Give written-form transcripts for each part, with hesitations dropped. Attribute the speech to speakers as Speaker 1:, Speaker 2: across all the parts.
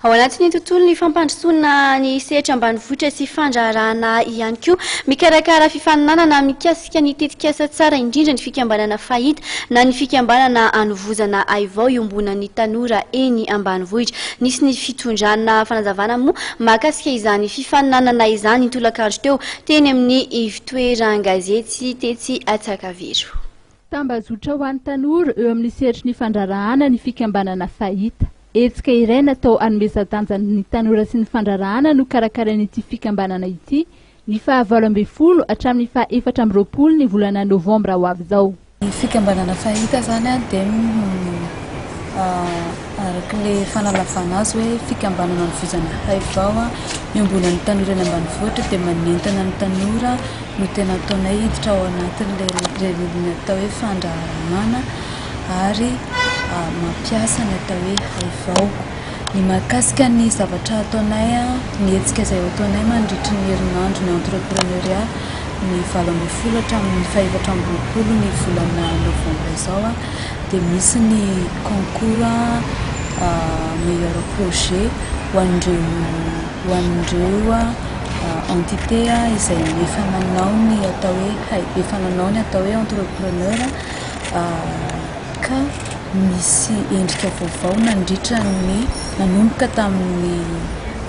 Speaker 1: Ao anatin'ny tontolon'ny fampandrosoana ny sehatra ambanivohitra sy fandraharahana ihany koa, mikarakara fifaninanana mikasika ny tetikasa tsara indrindra ny fikambanana Fahita na ny fikambanana anovozana haivao iombonan'ny tanora eny ambanivohitra. Nisy ny fitondrana fanazavana moa mahakasika izany fifaninanana izany ny tolakandro teo teny amin'ny ivtoeran-gazety tetsy Antsakaviro.
Speaker 2: Tambajotra ho an'ny tanora eo amin'ny sehatry ny fandraharahana ny fikambanana Fahita. Hetsika iray natao hanomezan-danja ny tanora sy ny fandraharahana no karakarain'ity fikambanana ity ny faha 18 hatramin'ny faha 24 ny volana novambra ho avy izao.
Speaker 3: Ny fikambanana Fahita izany dia araka ilay fanalavana azy hoe fikambanana anovozana haivao iombonan'ny tanora eny ambanivohitra dia manentana ny tanora no tena ataonay hiditra ao anatin'ilay ny atao hoe fandraharahana ary mampiasa ny atao hoe haivao. Ny mahakasika ny zavatra ataonay, ny hetsika izay ataonay mandritry ny herinandro ny entrepreneuriat ny 18 hatramin'ny faha-24 ny volana novambra izao dia misy ny concours meilleur projet ho an'ireo ho an'ireo entité izay efa nanao ny atao hoe efa nanao ny atao hoe entrepreneur ka misy endrika vaovao nandritra ny nanomboka tamin'ny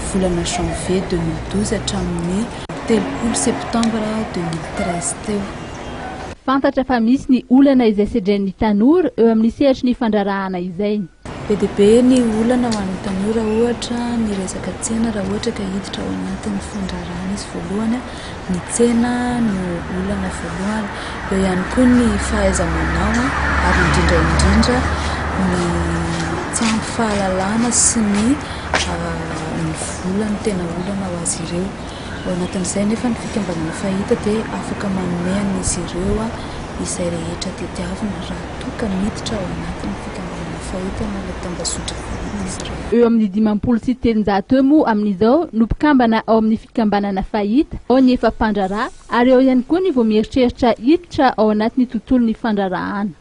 Speaker 3: volana janvier 2012 hatramin'ny 30 septembre 2013 teo.
Speaker 2: Fantatra fa misy ny olana izay sedrain'ny tanora eo amin'ny sehatry ny fandraharahana izay.
Speaker 3: Be dia be ny olana ho an'ny tanora, ohatra ny resaka tsena raha ohatra ka hiditra ao anatin'ny fandraharahana izy voalohany, ny tsena no olana voalohany. Eo ihany koa ny fahaiza-manao ary indrindra indrindra ny tsy ampy fahalalana sy ny ny vola no tena olana ho azy ireo. Ao anatin'izay anefa ny fikambanana Fahita dia afaka manome an'izy ireo izay rehetra tediavina raha toa ka miditra ao anatin'ny fikambanana Fahita na ilay tambazotra Fahita izy ireo.
Speaker 2: Eo amin'ny 350 eo moa amin'izao no mpikambana ao amin'ny fikambanana Fahita, ao ny efa mpandraharaha ary ao ihany koa ny vao mieritreritra hiditra ao anatin'ny tontolon'ny fandraharahana.